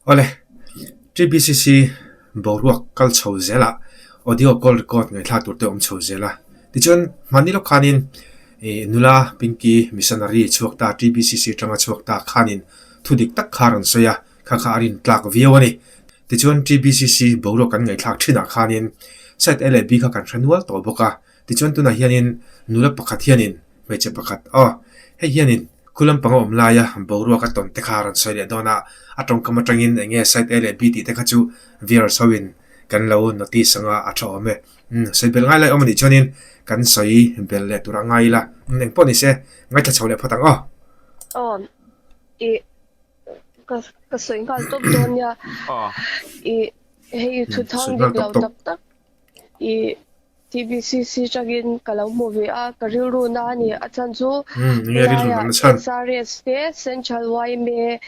Awle, TBCC boruak kal chho zelah audio call record ngaihthlak tur te awm chho zel a. Tichuan, hmanni lawk khanin ih nula Pinky missionary chhuak ta TBCC atanga chhuak ta khanin thu dik tak kha a rawn sawi a, kha kha a rin tlak viau a ni. Tichuan, TBCC boruak kan ngaihthlak thinah khanin side A leh B kha kan hre nual tawh bawk a. Tichuan, tunah hianin nula pakhat hianin hmeichhe pakhat aw hei hianin khu lampang a awm laia boruak a tawn te kha a rawn sawi leh dawn a, a tawngkam atangin eng nge side A leh B tih te kha chu viewers ho in kan lo notice anga a tha awm e. Umm sawi belh ngai lai awm anih chuanin kan sawi belh leh tur a ngai ila umm eng pawh ni se ngaithla chho leh phawt ang aw. Aw ih ka ka sawi nghal tawp dawn nia ih hei thu thang dik lo tak tak ih TBCC tangin ka lo hmu ve a, ka rilru na a ni. A chhan chu helaiah SRS te, Central yma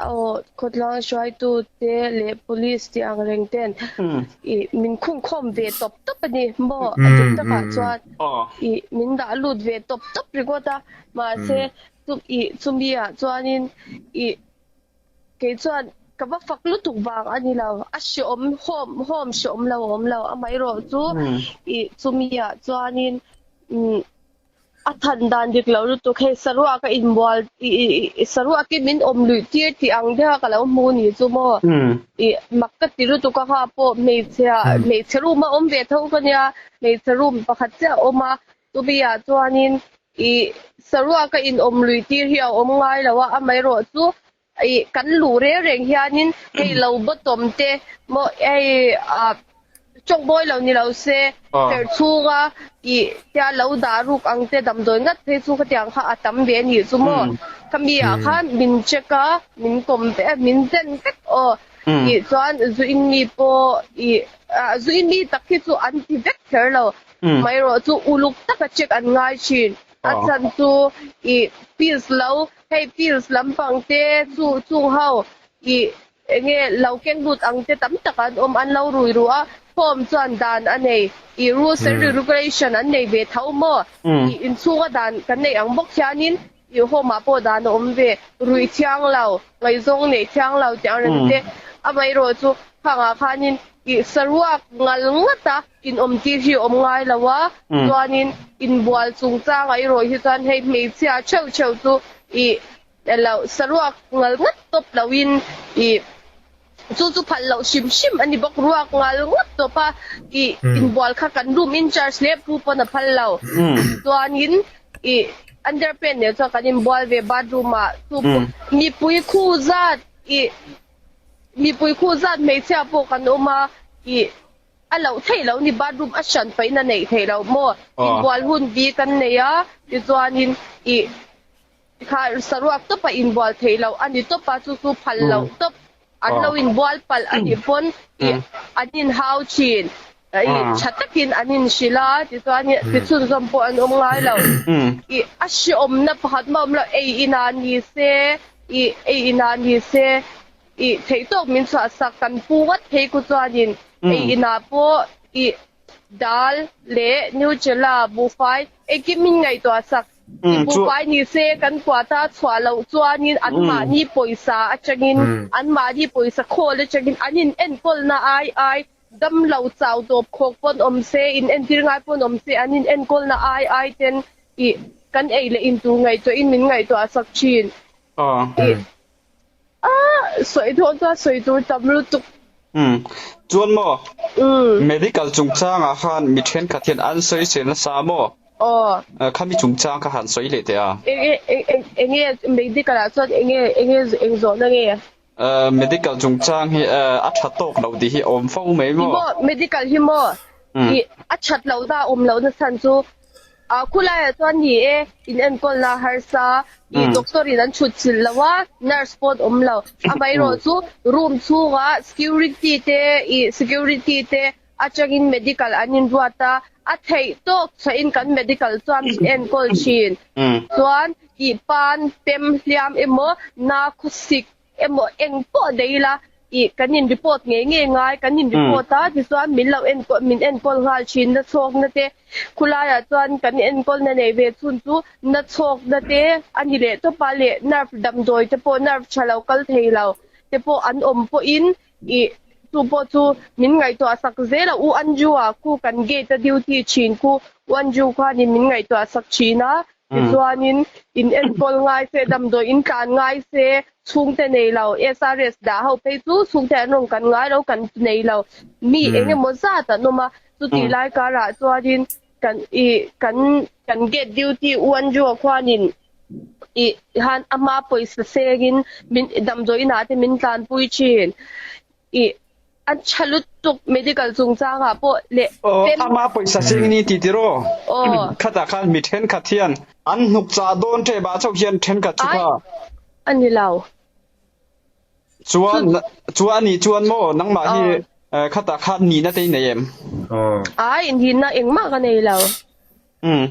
aw khawtlang hruaitu te leh Police tih ang reng ten ih min khungkhawm ve tawp tawp a ni maw? A dik takah chuan ih min dah lut ve tawp tawp ringawt a, mahse ih chumi ah chuanin ih Kei chuan ka va fak lutuk vang a ni lo, a hreawm home home hreawm lo a awm lo, amaherawh chu ih chumi ah chuanin umm a than dan dik lo lutuk hei saruak a inbual ih ih saruak in min awm luih tir tih ang deuh a ka lo hmu ni chu maw ih mak ka ti lutuk a kha pawh hmeichhia hmeichhe room a awm ve tho ka nia hmeichhe room pakhat chiah a awm a chumi ah chuanin Ih, saruaka inawm lui tir hi a awm ngai lo a, amaherawh chu ih kan luh reng reng hianin hei lo bawtawm te maw hei ah chawkmawi lo ni lo se serh chhunga ih tia lo dah ruk ang te damdawi ngat phei chu khatiang kha a tam ve a nih chu maw khami ah khan min check a min kawm vek a min zen vek aw ih chuan zu in mi pawh ih ah zu in mi tak hi chu an ti vek kher lo. Amaherawh chu uluk taka check an ngai thin. A chhan chu ih pills lo hei pills lampang te chu chung ho ih enge lo keng lut ang te tam tak an awm an lo rui ru a form chuan dan a nei ih rules and regulation an nei ve tho maw ih inchhunga dan kan neih ang bawk hianin ih home ah pawh dan a awm ve ruih thiang lo ngaihzawng neih thiang lo tih ang reng te amaherawh chu khangah khanin ih saruak ngal ngat a. Inawm tir hi awm ngai lo a, chuanin inbual chungchang a erawh hi chuan hei hmeichhia theuh theuh chu ih lo saruak ngal ngat tawp loin ih chu chu phal loh hrim hrim a ni bawk, ruak ngal ngat tawp a ih inbual kha kan room in charge leh pu pawn a phal lo, chuanin ih underpant nen chuan kan inbual ve bathroom ah chu pawh mipui khu zat ih mipui khu zat hmeichhia pawh kan awm a ih. A loh theih loh ni bathroom a hran pahin a neih theih loh maw? Inbual hun bi kan nei a, tichuanin ih kha saruak tawpa inbual theih loh a ni tawp a, chu chu phal loh tawp an lo inbual palh a nih pawn ih an inhau thin, ih tha takin an inhrilh a, tichuanin tichhunzawm pawh an awm ngai lo. Ih a hreawmna pakhat mah awm lo, ei inah ni se, ih ei inah ni se. Ih theih tawk min chhuah sak kan pu ngawt phei ku chuanin ei inah pawh ih dal leh Nutella buhfai engkim min ngaihtuah sak. Ih buhfai ni se kan kuata chhuah loh chuanin anmahni pawisa atangin anmahni pawisa khawl atangin an in enkawlna ai ai dam lo chau tawp khawk pawn awm se in entir ngai pawn awm se an in enkawlna ai ai ten ih kan ei leh in tur ngaihtuahin min ngaihtuah sak thin. Ih Ah, sawi dawn chuan sawi tur tam lutuk. Umm, chuan maw? Umm. Medical chungchangah khan mi thenkhat hian an sawi sel nasa maw? Aw. Khami chungchang kha han sawi leh teh a. Enge, enge medical ah chuan enge, enge eng zawhna nge? Medical chungchang hi a tha tawk lo tih hi a awm fo mai maw? Hi maw, medical hi maw? Ih, a that loh na a awm loh na chhan chu Ah khulaiah chuan ni e, in enkawlna harsa, ih doctor in an chhut chilh lo a, nurse pawh an awm lo. Amaherawh chu room chhungah security te ih security te atangin medical an inruat a, a theih tawk chhuahin kan medical chuan min enkawl thin. Chuan ih pan pem hliam emaw na khawsik emaw eng pawh nei ila ih kan in report ngei ngei ngai kan in report a tichuan min lo enkawl min enkawl nghal thin na chhawkna te khulaiah chuan kan enkawlna nei ve chhun chu na chhawkna te a ni leh tawp a leh nerve damdawi te pawh nerve tha lo kal thei lo te. te pawh an awm pawhin ih chu pawh chu min ngaihtuah sak zel a, U Anju-a khu kan gate a duty thin khu U Anju khuanin min ngaihtuah sak thin a, tichuanin in enkawl ngai se, damdawi in tlan ngai se, chhungte nei lo, SRS dah ho phei chu chhungte an rawn kan ngai lo, kan nei lo, mi eng emaw zat an awm a, chutih lai karah chuanin kan ih kan kan gate duty U Anju-a khuanin ih han ama pawisa sengin min damdawi inah te min tlanpui thin ih a tha lutuk medical chungchangah pawh leh Aw pem ama pawisa sengin i ti tiraw? Aw. Khatah khan mi thenkhat hian an hnuk chah dawn tep ah chauh hian thenkhat chu Ai kha. a ni lo. Chuan chuan anih chuan maw nangmah hi Aw. khatah khan nihna te i nei em? Aw. Ai nihna engmah ka nei lo. Umm.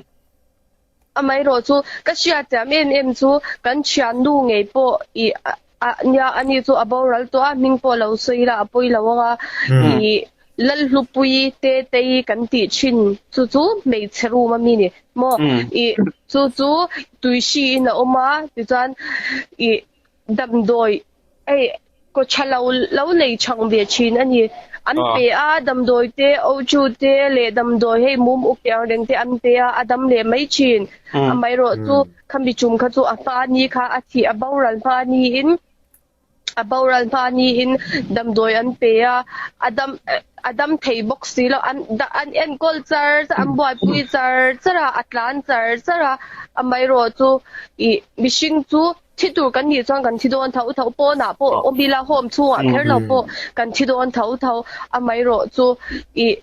Amaherawh chu ka hriatchiam em em chu kan thiannu ngei pawh ih nia ani chu a boral tawh a, hming pawh lo sawi ila a pawi lo ang a, ih Lalhlupuii te tei kan tih thin chu chu hmeichhe room a mi ni maw ih chu chu tuihri in a awm a tichuan ih damdawi Hei, kaw tha lo lo nei chhang ve thin a ni. An pe a, damdawi te, ochu te leh damdawi hei mum uk tih ang reng te an pe a, a dam leh mai thin. Amaherawh chu khami tum kha chu a hma ni kha a thih a boral hma niin a boral hma niin damdawi an pe a, a dam a dam thei bawk si lo. An an enkawl char char an buaipui char char a, a tlan char char a, amaherawh chu ih mihring chu Thi tur kan nih chuan kan thi dawn tho tho, pawnah pawh awm ila home chhungah kher lo pawh kan thi dawn tho tho, amaherawh chu ih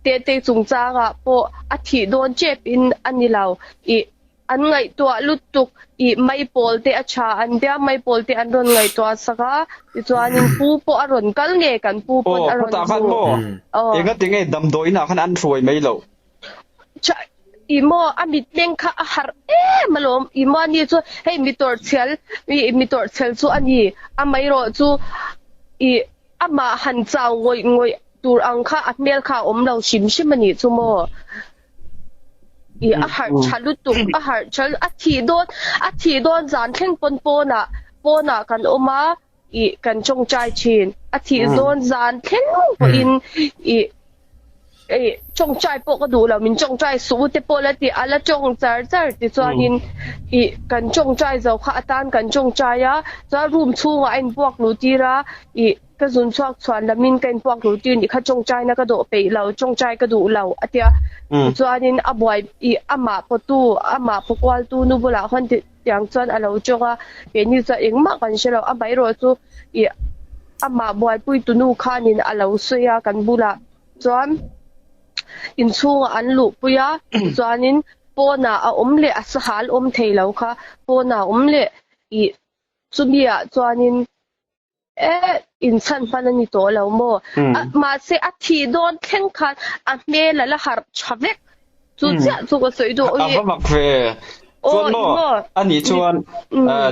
Tetei chungchangah pawh a thih dawn tep in a ni lo, ih an ngaihtuah lutuk ih maipawl te a tha an tia, maipawl te an rawn ngaihtuah sak a, tichuanin pu pawh a rawn kal nge kan pu pawn a rawn hmu. Aw. Engatinge damdawiinah khan an hruai mai loh? Tha i maw a mitmeng kha a harh em alawm i maw ani chu hei mi tawrhchhel i mi tawrhchhel chu a ni amaherawh chu i amah han chau ngawih ngawih tur ang kha a hmel kha a awm lo hrim hrim a nih chu maw i a harh tha lutuk a harh tha a thih dawn a thih dawn zan thleng pawn pawnah pawnah kan awm a ih kan tawngtai thin. A thih zawn zan thleng pawhin ih ih tawngtai pawh ka duh lo, min tawngtai suh u te pawh la ti, a la tawng char char tichuanin ih kan tawngtai zo kha atan kan tawngtai a, chuan room chhungah a inpuak luh tir a, ih ka zun chhuak chhuan lamin ka inpuak luh tir nih kha tawngtaina ka dawh peih lo, tawngtai ka duh lo a tia, tichuanin a buai ih amah pawtu amah paw kualtu nu bulah khawn ti. Tiang chuan a lo tawng a, keini chuan engmah kan hre lo. Amaherawh chu ih amah buaipui tunu khanin a lo sawi a kan bulah chuan inchhungah an luhpui a, tichuanin pawnah a awm leh a sahal awm thei lo kha pawnah a awm leh ih chumi ah chuanin E, inchhan hman a ni tawh lo maw? Mahse, a thih dawn thleng khan a hmel a la harh tha vek. Chu chiah chu ka sawi duh. A va mak ve. Chuan maw, a nih chuan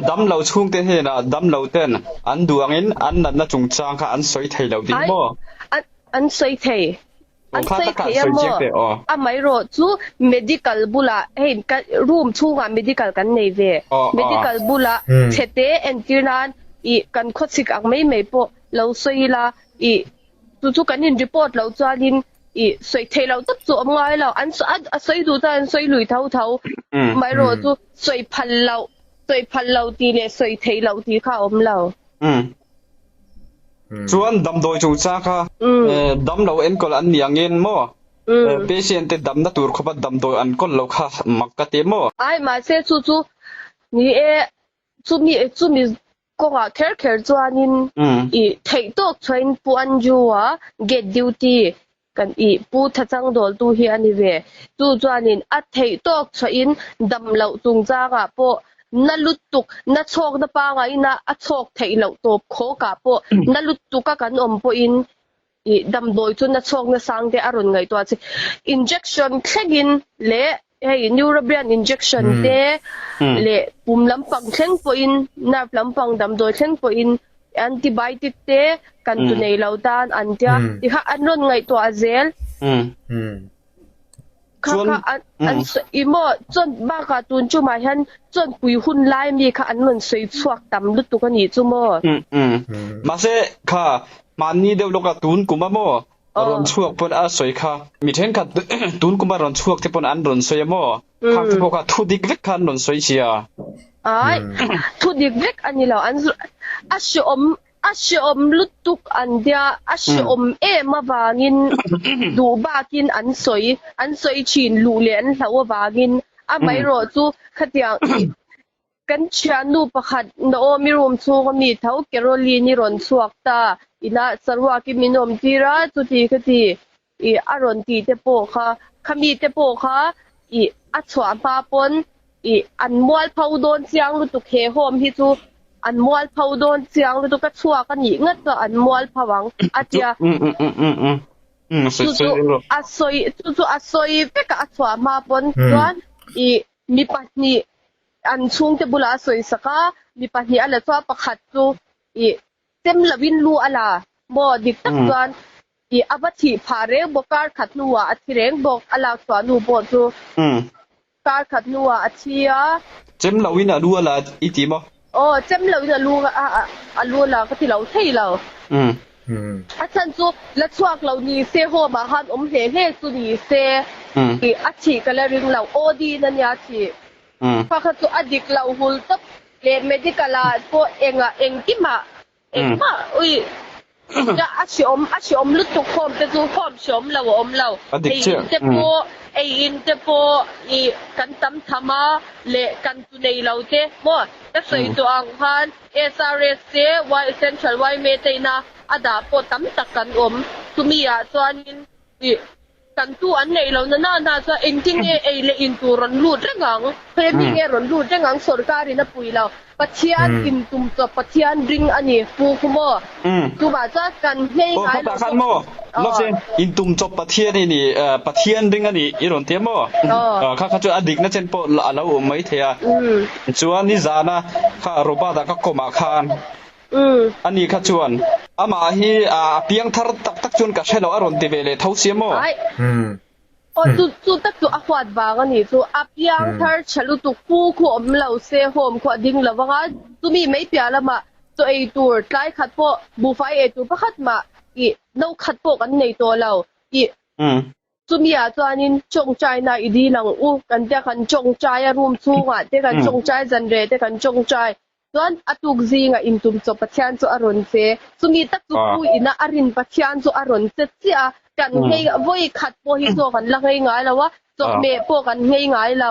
damlo chhungte hnenah damlo ten an duh angin an natna chungchang kha an sawi thei lo ding maw? An sawi thei. An sawi thei a maw? Amaherawh chu medical bulah hei ka room chhungah medical kan nei ve. Medical bulah chhete entir nan ih kan khawchhik ang mai mai pawh lo sawi ila ih chu chu kan in report loh chuanin ih sawi theih loh tawp chu awm ngai lo. An a sawi duh chuan an sawi lui tho tho. Amaherawh chu sawi phal loh sawi phal lo tih leh sawi theih loh tih kha a awm lo. Chuan damdawi chungchang kha damlo enkawl an ni angin maw patient te damna tur khawpa damdawi an kawl lo kha mak ka ti maw? Ai mahse chu chu ni e chumi chumi kawngah kher kher chuanin i theih tawk chuain Pu Andrew-a gate duty Kan i pu thachang dawltu hi a ni ve. Chu chuanin a theih tawk chhuahin dam loh chungchangah pawh na lutuk, na chhawkna pangain a a chhawk theih loh tawp khawkah pawh na lutuka kan awm pawhin i damdawi chu na chhawkna sang te a rawn ngaihtuah che. Injection thlengin leh hei Neurobian injection te leh pum lampang thleng pawhin nerve lampang damdawi thleng pawhin Antibiotic te kan tu nei lo tan an tia tikha an rawn ngaihtuah zel. Kha kha an an sawi maw chuan bakah tun tumah hian chawnpui hun lai mi kha an rawn sawi chhuak tam lutuk a nih chu maw? Umm umm. Mahse kha mahni deuh lawka tun kum a maw rawn chhuak pawn a sawi kha mi thenkhat tun kuma rawn chhuak te pawn an rawn sawi a maw khang te pawh kha thu dik vek kha an rawn sawi sia. Ai thu dik vek a ni lo an a hreawm A hreawm lutuk an tia, a hreawm em avangin duh bakin an sawi, an sawi thin luh leh an hlauh avangin amaherawh chu khatiang ih kan thiannu pakhat Naomi room chhunga mi tho Caroline-i rawn chhuak ta, inah saruakin min awm tir a, chuti khati ih a rawn tih te pawh kha, khami te pawh kha ih a chhuah hma pawn ih an mualpho dawn chiang lutuk he home hi chu an mualpho dawn chiang lutuk a chhuak a nih ngat chuan an mualpho ang a tia. Chu chu a sawi chu chu a sawi vek a a chhuah hma pawn chuan ih mi pahnih an chhungte bulah a sawi sak a, mi pahnih a la chuan pakhat chu ih chem lovin lu a la maw dik tak chuan Ih a va thih phah reng bawk, kar khat hnuah a thi reng bawk, a lak chhuah hnu pawh chu kar khat hnuah a thi a. Chem loin a lu a la i ti maw? Aw, chem loin a lu a lu a la ka ti lo thei lo. A chhan chu la chhuak lo ni se home ah khan awm hle hle chu ni se ih a thih ka la ring lo, OD in a nia thih. Kha kha chu a dik lo hul tawp leh medical ah pawh engah engkimah Engmah ui a hreawm a hreawm lutuk home te chu home hreawm lo a awm lo. Ei in te pawh ei in te pawh ih kan tam tham a leh kan tu nei lo te maw ka sawi tawh ang khan SRS te Y Central yma te ina a dah pawh tam tak kan awm chumi ah chuanin ih Kan tu an neih lo na na na chuan engtin nge ei leh in tur rawn lut reng ang? Khawi mi nge rawn lut reng ang? Sorkarin a pui lo. Pathian in tum chawp Pathian ring a ni pu khu maw? Chuvah chuan kan nghei ngai lo khatah khan maw? Lawk in in tum chawp Pathian i ni Pathian ring a ni i rawn ti a maw? Kha kha chu a dikna chen pawh a lo awm mai thei a. Chuan nizana kha Robert-a ka kawmah khan Ani kha chuan, Amah hi a piang thar tak tak chuan ka hre lo a rawn ti ve leh tho sia maw? Aw, chu chu tak chu a huat vang a nih chu. A piang thar tha lutuk pu khu awm lo se home khu a ding lo vang a, chumi mai piah lamah chaw ei tur tlai khat pawh buhfai ei tur pakhat mah ih no khat pawh kan nei tawh lo ih Chumi-ah chuanin tawngtaina i dil ang u kan tia kan tawngtai a, room chhungah te kan tawngtai, zanreh te kan tawngtai. Chuan a tuk zingah intum chawp Pathian chu a rawn che. Chumi tak chu pu ina a rin Pathian chu a rawn che chiah a, kan nghei vawi khat pawh hi chaw kan la nghei ngai lo a, chawhmeh pawh kan nghei ngai lo.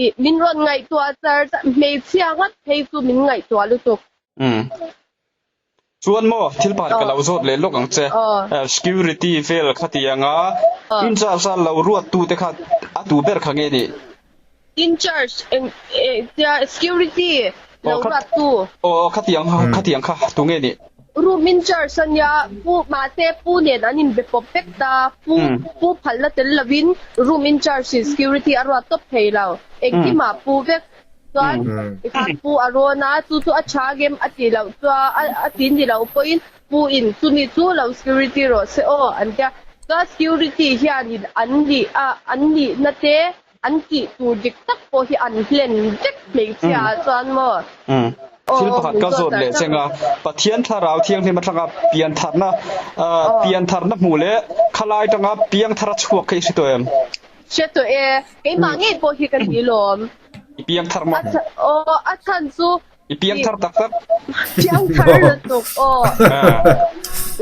Ih min rawn ngaihtuah char char, hmeichhia ngat phei chu min ngaihtuah lutuk. Chuan maw thil pakhat ka lo zawt leh lawk ang che. Security vel khatiang a in charge a lo ruat tu te kha a tu ber kha nge nih? In charge eng tia security lo ruat tu. Aw khatiang khatiang kha tu nge nih? Room in charge a nia pu mahse pu nen an in be pawp vek ta pu pu phalna tel lovin room in charge in security a ruat tawp thei lo engkimah pu vek. Chuan tikhan pu a rawn a, chu chu a tha gem a ti loh chuan a ti ni loh pawhin pu in chumi chu lo security rawh se aw an tia. Chuan security hianin an nih a an nihna te an tih tur dik tak pawh hi an hlen vek hmeichhia ah chuan maw. Thil pakhat ka zawt leh cheng a, Pathian thlarau thianghlim atanga piantharna piantharna hmuh leh khalai atanga piangthar a chhuak kha i hre tawh em? Hre tawh e, keimah ngei pawh hi ka ni lawm. I piang thar maw? Aw, a chhan chu. I piang thar tak tak? Piang thar lutuk aw.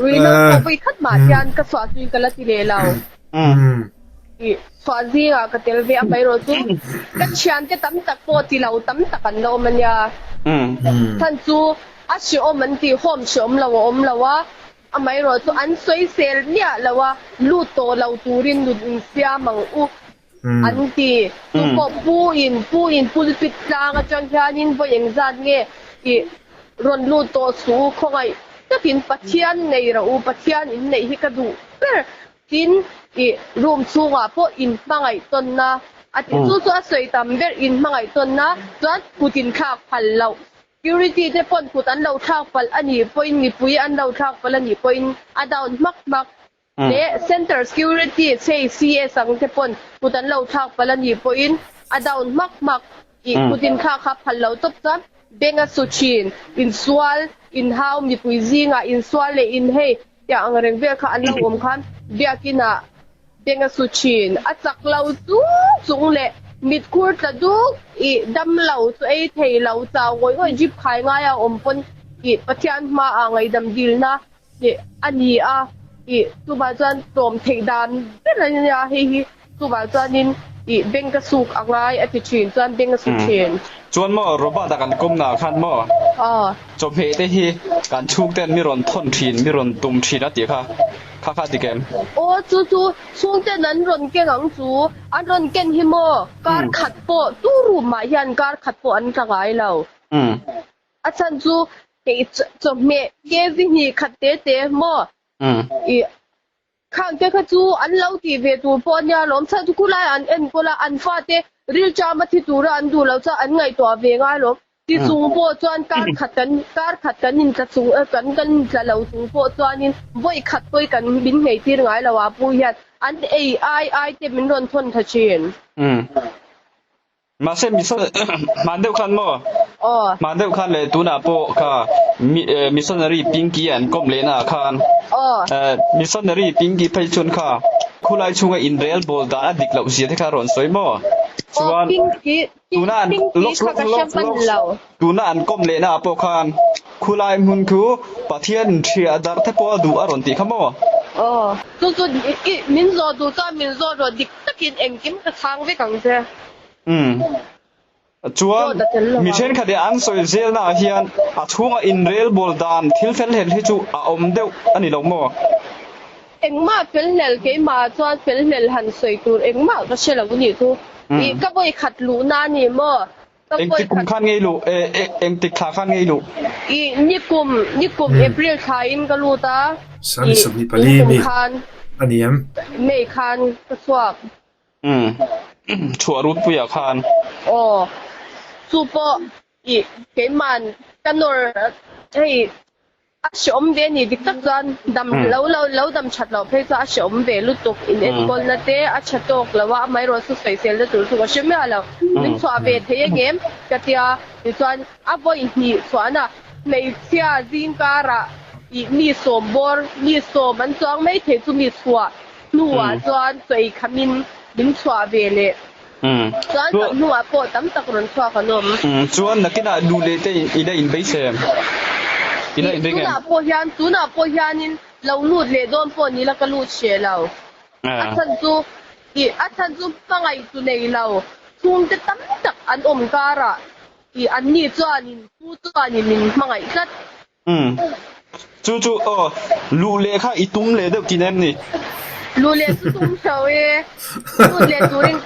Rino pawh vawi khat mah hian ka chhuah chu ka la ti leh lo. I chhuah zingah ka tel ve a mai rawh chu ka thiante tam tak pawh ti lo tam tak an la awm a nia. Chhan chu a hreawm an ti, home hreawm lo a awm lo a. Amaherawh chu an sawisel miah lo a, lut tawh lo turin nun insiam ang u an ti. Chu pawh pu in, pu in pulpit tlang atang hianin vawi engzat nge i rawn lut tawh suh u, khawngaih takin Pathian nei rawh u, Pathian in neih hi ka duh ber. Tin, i room chhungah pawh in hmangaih tawnna a ti. Chu chu a sawi tam ber, in hmangaih tawnna chuan kut in thlak phal loh. Security te pawn kut an lo thlak palh a nih pawhin mipui an lo thlak palh a nih pawhin a down hmak hmak. Leh Center Security chei CS ang te pawn kut an lo thlak palh a nih pawhin a down hmak hmak tih kut inthlak kha phal lo tawp chuan beng a su thin. Insual, inhau, mipui zingah insual leh inhei tiang ang reng vel kha an lo awm khan biakinah beng a su thin. A chak lo chung chung leh mitkhur tla duk ih dam lo chu ei thei lo chau ngawih ngawih drip khai ngaia awm pawn ih Pathian hmaah ngaihdam dilna Tih a ni a, ih chuvah chuan tlawm theih dan ber a nia hei hi chuvah chuanin ih bank a suk a ngai a ti thin chuan bank a su thin. Chuan maw Robert a kan kawmna ah khan maw chawhmeh te hi kan chhung ten mi rawn thawn thin mi rawn tum thin a tih kha kha kha dik em? Aw chu chu chhung ten an rawn keng ang chu an rawn ken hi maw kar khat pawh tu room ah hian kar khat pawh an tla ngai lo. A chhan chu kei chawhmeh KV hnih khat te te maw i khang te kha chu an lo tih ve tur pawh a nia lawm. Chhan chu khulai an enkawl a, an fate rilṭam a thi tura an duh loh chuan an ngaihtuah ve ngai lawm. Ti chung pawh chuan kar khat kan kar khat kan intla chung kan kan intla lo chung pawh chuanin vawi khat pawh kan min nghei tir ngai lo a pu hian an ei ai ai te min rawn thawn tha thin. Mahse hman deuh khan maw? Aw. Hman deuh khan leh tunah pawh kha missionary Pinky an kawm lehna ah khan Aw. Missionary Pinky phei chuan kha khulai chhunga inrel bawl dan a dik loh zia te kha a rawn sawi maw? Aw, Chuan Pinky, tuna an Pinky lawk kha lawk ka hre lawk hman lawk lo. tuna an kawm lehna ah pawh khan khulai hmun khu Pathian inhria dar te pawh a duh a rawn tih kha maw? Aw. Chu chu i min zawh duh chuan min zawh rawh dik takin engkim ka chhang vek ang che. Umm. Chuan Dawt a tel lo mi ang. thenkhat i an sawi zelna ah hian a chhunga inrel bawl dan thil fel hlel hi chu a awm deuh a ni lo maw? Engmah fel hlel keimah chuan fel hlel han sawi tur engmah ka hre lo nih chu. Ih ka vawi khat luhna a ni maw? Ka vawi Engtik kum khat. khan ngei luh eh eh engtik thla khan ngei luh? Ih nikum nikum April thla in ka lut a. Sani Ih 24 nikum mi khan a ni em? May khan ka chhuak. Umm chhuah rutpuiah khan. Aw chu pawh ih keiman ka nawr hei a hreawm ve a ni dik tak chuan dam lo lo lo dam that loh phei chuan a hreawm ve lutuk in enkawlna te a tha tawk lo a amaherawhchu chu sawiselna tur chu ka hre miah lo min chhuah ve thei angem ka tia tichuan a vawi hnih chhuahna hmeichhia zingkarah ih mi sawm bawr mi sawm an chuang mai thei chu mi chhuah Hnuah chuan chaw khamin min chhuah ve leh. Chuan kan hnuah pawh tam tak rawn chhuak an awm. Chuan nakinah nu leh te i la inbeisem? I la inring em? Tunah pawh hian, tunah pawh hianin lo lut leh dawn pawh ni la ka lut hreh lo. A chhan chu, ih a chhan chu hmangaih tu nei lo chhungte tam tak an awm karah ih anni chuanin pu chuanin min hmangaih tlat. Umm. Chu chu aw, luh leh kha i tum leh deuh thin em ni? Luh leh chu tum hlo e. Lut leh turin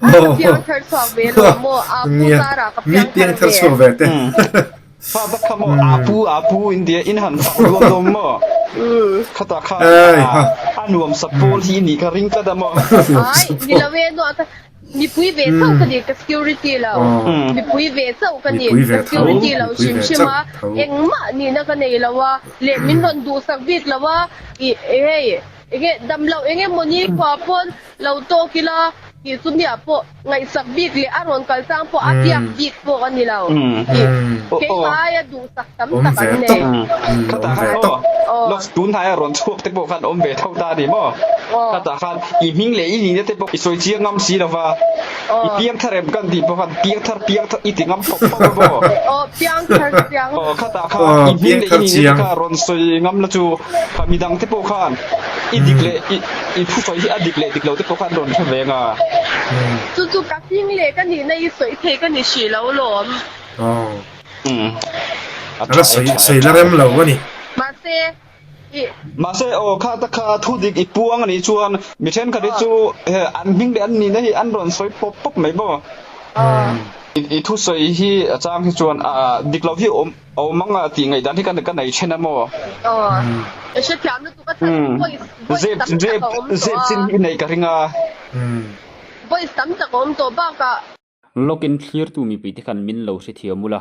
a ka piang thar chhuak ve lo maw? A pu zarah ka piang thar ve. Umm. Fa tak kha maw a pu a pu in tia in han fak duam duam maw? Khatah kha a nuamsa pawl hi i nih ka ring tlat a maw? Ai, ni lo e, nuah ka Mipui ve chauh ka ni, ka security lo. Mipui ve chauh ka ni, ka security lo hrim hrim a, engmah nihna ka nei lo a, leh min rawn duhsak bik lo a, ih hei enge dam loh eng emaw ni khua pawn lo tawk ila tih chu miah pawh ngaihsak bik leh a rawn kal chang pawh a biak bik pawh a ni lo. Ih keimah aia duhsak tam tak an nei. Khatah khan aw, Love tunhnai a rawn chhuak te pawh khan awm ve tho ta a ni maw? Khatah khan i hming leh i nihna te pawh i sawi chiang ngam si lova, i piang thar em kan tih pawh khan piang thar piang thar i ti ngam pawp pawp a maw? Aw, piang thar chiang. Aw, khatah khan i hming leh i nihna te kha rawn sawi ngam la chu kha midang te pawh khan i dik leh i i thusawi hi a dik leh dik lo te pawh khan rawn hre ve nga. Chu chu ka hming leh ka nihna i sawi thei ka ni hrih lo lawm. A la sawi sawi la rem lo a ni. Mahse i. Mahse aw kha ta kha thu dik i puang a nih chuan mi thenkhat hi chu he an hming leh an nihna hi an rawn sawi pawp pawp mai maw. I thu sawi hi a chang hi chuan a dik lo hi awm a awm ang a tih ngaihdan hi ka nei then a maw. Aw i hrethiam lutuk a chhan voice voice tam tak a awm tawh a. Zep chin hi nei ka ring a. Voice tam tak a awm tawh bakah Lawkin thlirtu mipuite khan min lo hrethiam ula.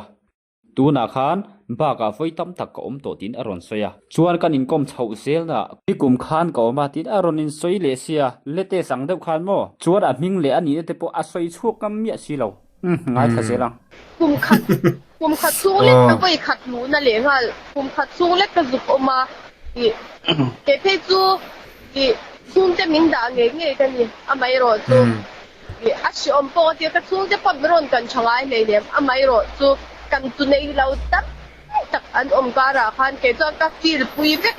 Tunah khan. Bakah vawi tam tak ka awm tawh tiin a rawn sawi a. Chuan kan inkawm chhoh zel na. Nikum khan ka awm a tiin a rawn insawi leh sia, latest ang deuh khan maw? Chuan a hming leh a nihna te pawh a sawi chhuak ngam miah si lo. Umm, ngaithla zel ang. Kum khat, kum khat chhung lek ka vawi khat luhna leh nghal, kum khat chhung lek ka zuk awm a, ih, kei phei chu, ih, chhungte min dah ngei ngei ka ni, amaherawhchu, ih, a hreawm pawh ka ti a, ka chhungte pawh min rawn kan tha ngai hleinem, amaherawhchu, kan tu nei lo tak tak an awm karah khan kei chuan ka feel pui vek,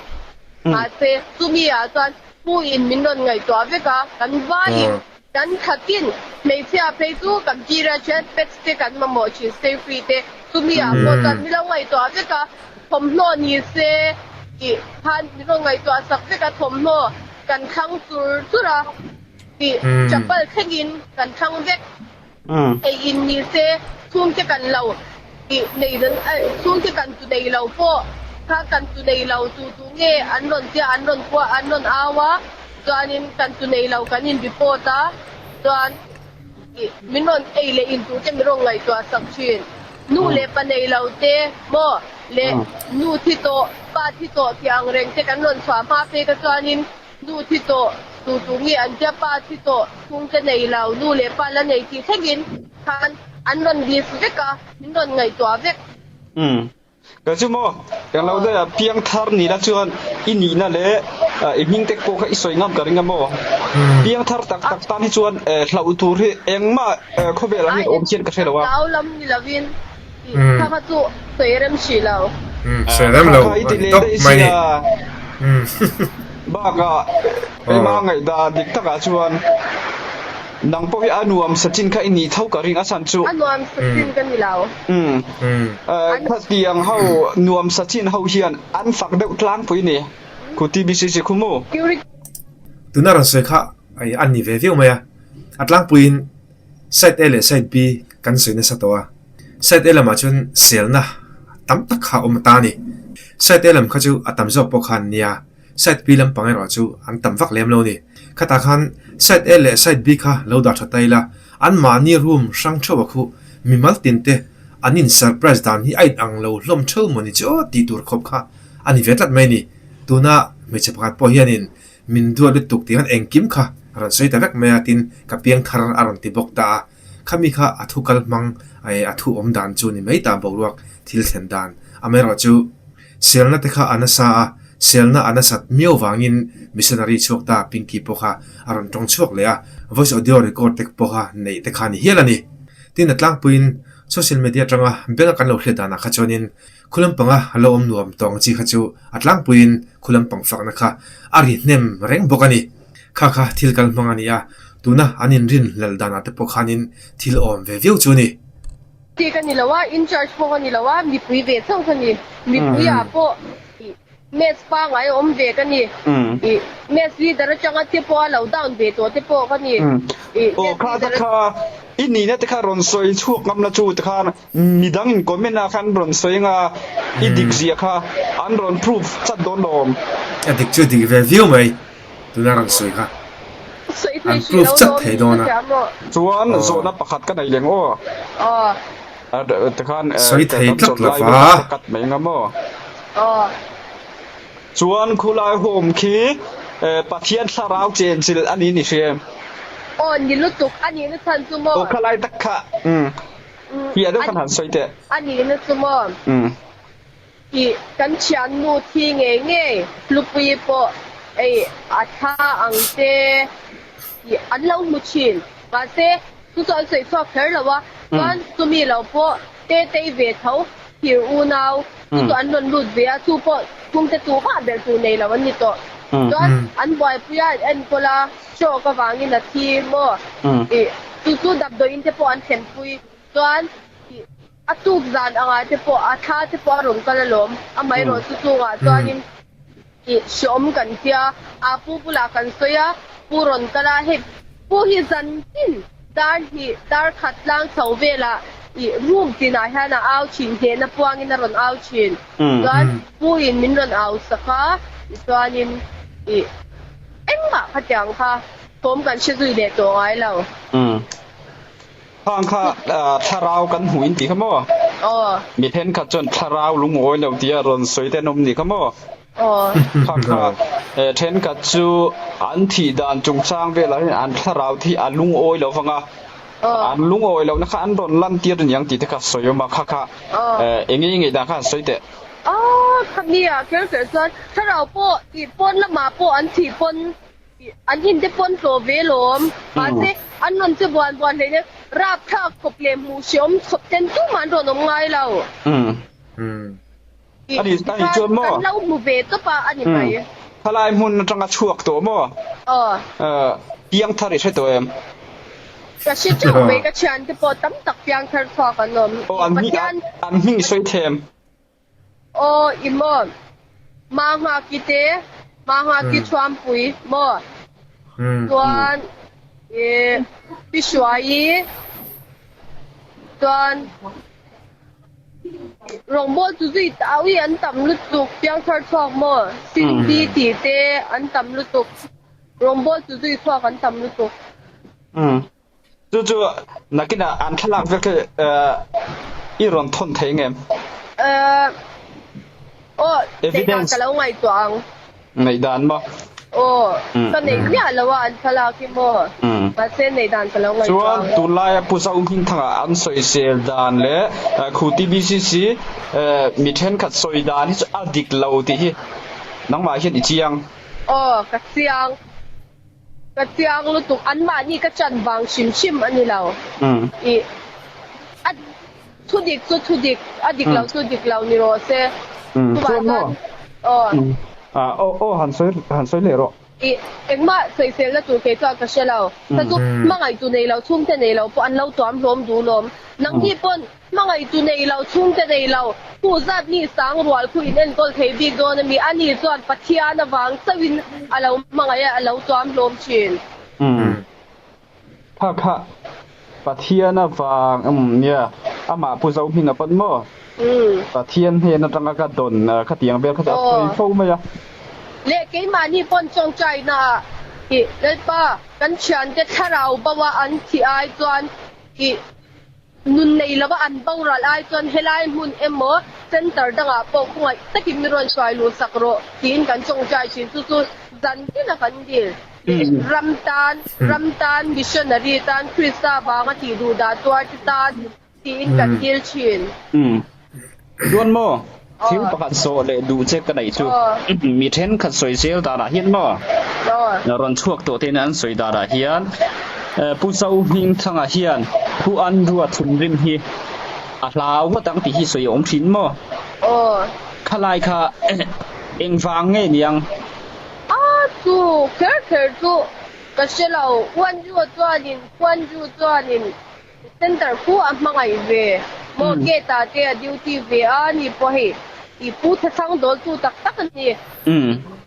mahse, chumi ah chuan pu in min rawn ngaihtuah vek a, kan vaiin Kan khatin hmeichhia phei chu kan period hian pads te kan mamawh thin stay free te chumi ah pawh chuan min lo ngaihtuah vek a, thawmhnaw ni se tih khan min rawn ngaihtuah sak vek a, thawmhnaw kan thlang chur chur a tih chapal thlengin kan thlang vek. Ei in ni se chhungte kan lo tih nei chhungte kan tu nei lo pawh kha kan tu nei lo tu tu nge an rawn tia an rawn kuah an rawn au a. Chuanin kan tu nei lo kan in report a, chuan ih min rawn ei leh in tur te min rawn ngaihtuah sak thin. Nu leh pa nei lo te maw leh nu thi tawh pa thi tawh tih ang reng te kan rawn chhuah hma phei kha chuanin nu thi tawh tu tu nge an tia pa thi tawh chhungte nei lo nu leh pa la nei tih thlengin khan an rawn list vek a, min rawn ngaihtuah vek. Ka chu maw, eng lo deuh ah piang thar ni la chuan i nihna leh i hming tek pawh kha i sawi ngam ka ring a maw? Piang thar tak tak tan hi chuan hlauh tur hi engmah khawvel ah hian awm hian ka hre lo a. Hlau lam ni lovin tih kha kha chu sawi rem hrih lo. Sawi rem lo Kha i ti leh daih sia. Bakah keimah ngaihdan dik takah chuan nang pawh hi a nuam sachin kha i nih tho ka ring a chhan chu. A nuam sachin ka ni lo. Umm. Khatiang ho nuam sachin ho hian an fak deuh tlangpui ni. Khu TBCC khu mu. Tuna rawn sawi kha a ni ve viau mai a. A tlangpuiin side A leh side B kan sawi nasa tawh a. Side A lamah chuan selna tam tak kha a awm ta a ni. Side A lam kha chu a tam zawk pawh kha an nia. Side B lampang erawh chu an tam vak lem lo a ni. Khatah khan side A leh side B kha lo dah tha ta ila, anmahni room hrang theuh a khuh mimal tin te an in surprise dan hi a in ang lo hlawm theuh maw ni chu aw tih tur khawp kha a ni ve tlat mai a ni. Tuna hmeichhe pakhat pawh hianin min duat lutuk tih khan engkim kha a rawn sawi ta vek mai a, tin ka piang thar a rawn ti bawk ta a. Khami kha a thu kal hmang a thu awm dan chu ni mai ta boruak thil thlen dan. Amaherawhchu Selna te kha a nasa a, selna a nasat miau vangin missionary chhuak ta Pinky pawh kha a rawn tawng chhuak leh a, voice audio record te pawh kha neih te kha a ni hial a ni. Tin a tlangpuiin social media atanga benga kan lo hriat danah kha chuanin khu lampanga a lo awm nuam tawng chi kha chu a tlangpuiin khu lampang fakna kha a ri hnem reng bawk a ni. Kha kha thil kal hmang a ni a, tuna an inrin hlel danah te pawh khanin thil awm ve viau chu a ni. Ti ka ni lo a, in charge pawh ka ni lo a, mipui ve chauh ka ni. Mipui ah pawh ih mess pangai awm ve ka ni. Ih mess leader atanga te pawh a lo down ve tawh te pawh ka ni. Ih Aw mess kha te leader kha i nihna te kha rawn sawi chhuak ngam la chu tikhan midang in comment ah khan rawn sawi anga i dik zia kha an rawn proof chat dawn lo awm. A dik chu dik ve viau mai. Tuna rawn sawi kha an proof chat thei dawn a. Chuan zawhna pakhat ka nei leng aw. Tikhan Sawi thei tlat lo va. Cut mai nga maw. Chuan khulai home khi Pathian thlarau chenchilh a ni ni hria em? Aw ni lutuk a nihna chhan chu maw. Aw khalai tak kha. Hi a deuh khan han sawi teh. A nihna chu maw. Ih, kan thiannu thi ngei ngei Hlupuii pawh ei a thla ang te tih an lo hmu thin. Mahse, chu chu an sawi chhuak kher lo a, chuan chumi lo pawh Tetei ve tho thir unau chu chu an rawn lut ve a, chu pawh chhungte tu mah ber tur nei lo an ni tawh. Chuan an buaipui a an enkawl a, stroke avangin a thi maw? Ih, chu chu damdawiin te pawh an thlenpui. Chuan ih. A tuk zan angah te pawh a thla te pawh a rawn kal alawm. Amaherawh chu chungah chuanin ih hreawm kan tia, aa pu bulah kan sawi a, pu rawn kal a, hei pu hi zan tin dar hnih dar khat tlang chho velah ih room tinah hian a au thin, hnehna puangin a rawn au thin. Chuan pu in min rawn au sak a, tichuanin ih engmah khatiang kha thawm kan hre zui leh tawh ngai lo. Khang kha thlarau kan hmuh in ti kha maw? Aw. Mi thenkhat chuan thlarau lungawi lo tia rawn sawi te an awm ni kha maw? Aw. Kha kha thenkhat chu an thih dan chungchang velah hian an thlarau thi a lungawi lo vang a, an lungawi lohna kha an rawn lan tir aniang tih te kha sawi awm a, kha kha eng nge i ngaihdan kha han sawi teh. Aw, khami ah kher kher chuan thlarau pawh tih pawn lamah pawh an thih pawn An in te pawn tlawh ve lawm. Mahse, an rawn che buan buan hle nia, rapthlak khawp leh hmuh hreawm chhawp ten tumah an rawn awm ngai lo. A ni chuan maw? Kan lo hmu ve tawp a, a ni mai. Khalai hmun atanga chhuak tawh maw? Aw. Piangthar i hre tawh em? Ka hre teuh mai, ka thiante pawh tam tak piangthar chhuak an awm. Aw, an hming i sawi thlem. Aw i maw? Manghaki te, Manghaki Chhuampui maw? Chuan i Pi Hruaii, chuan Rawngbawltu zui tau hi an tam lutuk, Piangthar chhuak maw? Cindy tih te an tam lutuk, Rawngbawltu zui chhuak an tam lutuk. Chu chu nakinah an thlalak vek hi i rawn thawn thei ngem? Aw, neih dan ka lo ngaihtuah ang. Neih dan maw? Aw, ka neih miah lo a an thlalak hi maw? Mahse neih dan ka lo ngaihtuah ang. Chuan tunlaia Pu Zohmingthanga an sawisel dan leh khu TBCC mi thenkhat sawi dan hi chu a dik lo tih hi nangmah hian i chiang. Aw, ka chiang. Ka chiang lutuk, anmahni ka chan vang hrim hrim a ni lo. I a thu dik chu thu dik, a dik lo chu dik lo ni rawh se. Chuvah chuan aw. Aw aw han sawi han sawi leh rawh. I engmah sawiselna tur kei chuan ka hre lo. Ka chu hmangaihtu nei lo, chhungte nei lo pawh an lo tuam hlawm duh lawm. Nangni pawn Hmangaihtu nei lo, chhungte nei lo, pu zat mi sang rual khu in enkawl thei bik dawn a mi? Ani chuan Pathian avang chauhin a lo hmangaih a, a lo tuam hlawm thin. Umm. Kha kha Pathian avang umm nia, amah Pu Zohminga pawn maw? Umm. Pathian hnen atanga ka dawn khatiang vel kha chu a sawi fo mai a. Leh keimahni pawn tawngtaina ah i Lalpa kan thiante thlarau bo a an thih ai chuan i Nun nei lova an boral ai chuan helai hmun emaw centre dangah pawh khawngaih takin mi rawn hruai luh sak rawh tiin kan tawngtai thin. Chu chu zan tina kan dil leh ram tan, ram tan, missionary tan, Krista vanga tih duh dah tuar te tan tiin kan dil thin. Chuan maw thil pakhat zawh leh duh che ka neih chu mi thenkhat sawi zel danah hian maw rawn chhuak tawh tein an sawi danah hian Pu Zohmingthanga hian Pu Andrew-a thinrim hi a hlau ngawt ang tih hi sawi a awm thin maw? Khalai kha engvang nge niang? A chu kher kher chu ka hre lo, Pu Andrew-a chuanin Pu Andrew chuanin Center khu a hmangaih ve maw gate ah te a duty ve a ni pawh hei i pu thachhang dawl tu tak tak a ni.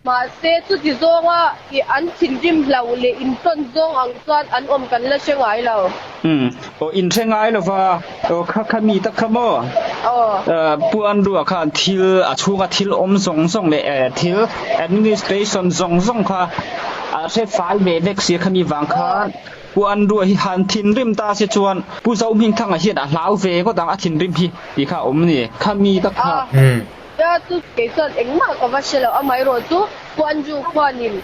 Mahse chuti zawnga i an thinrim hlo leh intawn zawng ang chuan an awm kan la hre ngai lo. Aw in hre ngai lo va, aw kha kha mi tak kha maw? Aw. Pu Andrew-a khan thil a chhunga thil awm zawng zawng leh thil administration zawng zawng kha a hre fai ve vek sia kha mi vang khan Pu Andrew hi han thinrim ta se chuan Pu Zohmingthanga hian a hlau ve ngawt ang a thinrim hi tih kha a awm ni. Kha mi tak kha. A, tia chu kei chuan engmah ka va hre lo, amaherawh chu Pu Andrew khuanin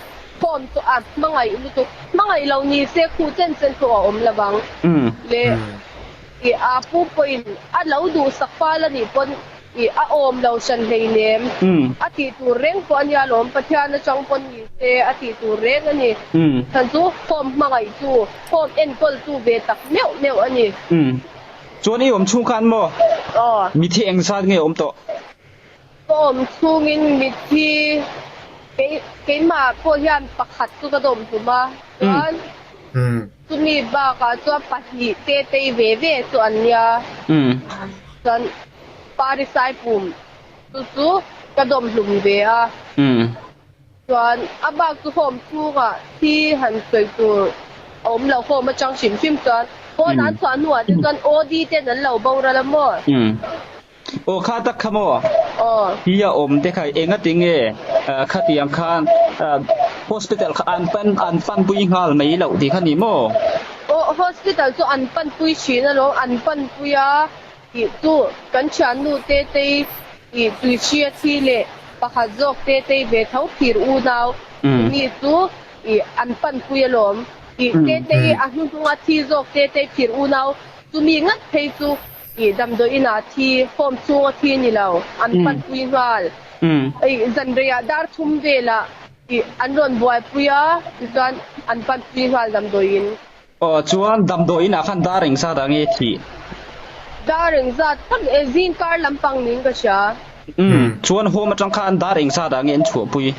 form chu a hmangaih lutuk, hmangaih lo ni se khuh chen chen pawh a awm lo vang le i a pu pawhin a lo duhsak fal a nih pawn I a awm lo hran hleinem. A tih tur reng pawh a nia lawm, Pathian atang pawn ni se a tih tur reng a ni. Chhan chu form hmangaih tu, form enkawl tu ve tak meuh meuh a ni. Chuan i awm chhung khan maw? Aw. Mithi eng zat nge awm tawh? Ka awm chhungin mithi kei keimah pawh hian pakhat chu ka dawm hlum a, chuan Chumi bakah chuan pahnih te tei ve ve chu an nia. Chuan Parisai pum chu chu ka dawm hlum ve a. Chuan a bak chu home chhungah thi han sawi tur a awm lo home atang hrim hrim chuan pawn an chhuah hnuah te chuan OD ten an lo boral a maw? Aw kha tak kha maw? Aw. Hi a awm te kha engati nge khatiang khan hospital kha an pan an panpui nghal mai loh tih kha ni maw? Aw hospital chu an panpui thin alawm, an panpui a tih chu kan thiannu Tetei ih tuihri a thi leh pakhat zawk Tetei ve tho phir unau mi chu ih an panpui alawm tih Tetei a hnuhnunga thi zawk Tetei phir unau chumi ngat phei chu ih damdawi inah thi home chhunga thi ni lo an panpui nghal ih zanreiah dar thum velah Ih, an rawn buaipui a, tichuan an panpui nghal damdawiin. Aw, chuan damdawiin ah khan dar engzat ah nge thih? Dar engzat tak e, zing kar lampang niin ka hria. Umm, chuan home atang khan dar engzat ah nge an chhuahpui?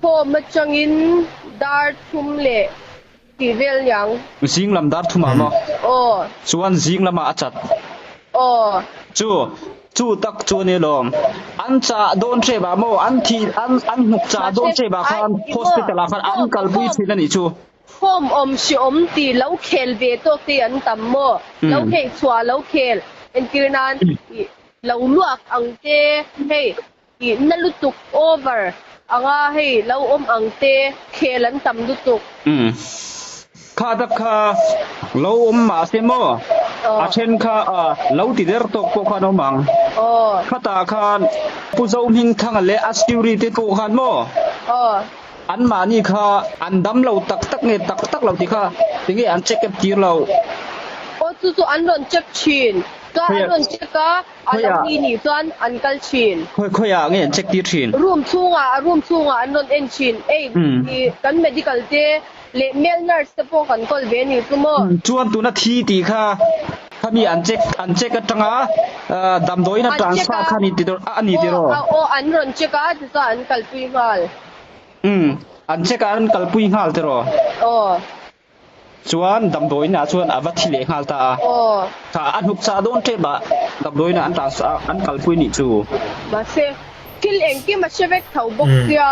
Home atangin dar thum leh Tih vel niang. Zing lam dar thumah maw? Aw. Chuan zing lamah a chat. Aw. Chu, chu tak chu a ni lawm. An chah dawn hrep ah maw? An thih, an, an hnuk chah dawn hrep ah khan hospital ah khan an kalpui thin a nih chu. Home awm hreawm tih lo khel ve tawk te an tam maw? Lo kheih chhuah lo khel entir nan ih lo luak ang te hei Ih na lutuk over anga hei lo awm ang te khel an tam lutuk. Umm kha tak kha lo awm mah se maw a then kha lo ti der tawk pawh khan awm ang. Khatah khan Pu Zohmingthanga leh a security te pawh khan maw an mahni kha an dam lo tak tak nge tak tak lo tih kha tinge an check up tir lo. Aw chu chu an rawn check thin. Chuan an rawn check a. A lo ni nih chuan an kal thin. Khawi khawiah nge an check tir thin? Room chhungah, a room chhungah an rawn en thin. Ei, i kan medical te leh male nurse te pawh kan kawl ve nih chu maw? Chuan tuna thi tih kha khami an check an check atanga damdawiin a transfer kha ni ti a ni tiraw? Aw, aw an rawn check a tichuan an kalpui nghal. Umm, an check a an kalpui nghal tiraw? Aw. Chuan damdawiin ah chuan a va thi leh nghal ta a. Kha a hnuk chah dawn tep ah damdawiin ah an transfer a, an kalpui nih chu. Mahse, thil engkim a hre vek tho bawk sia,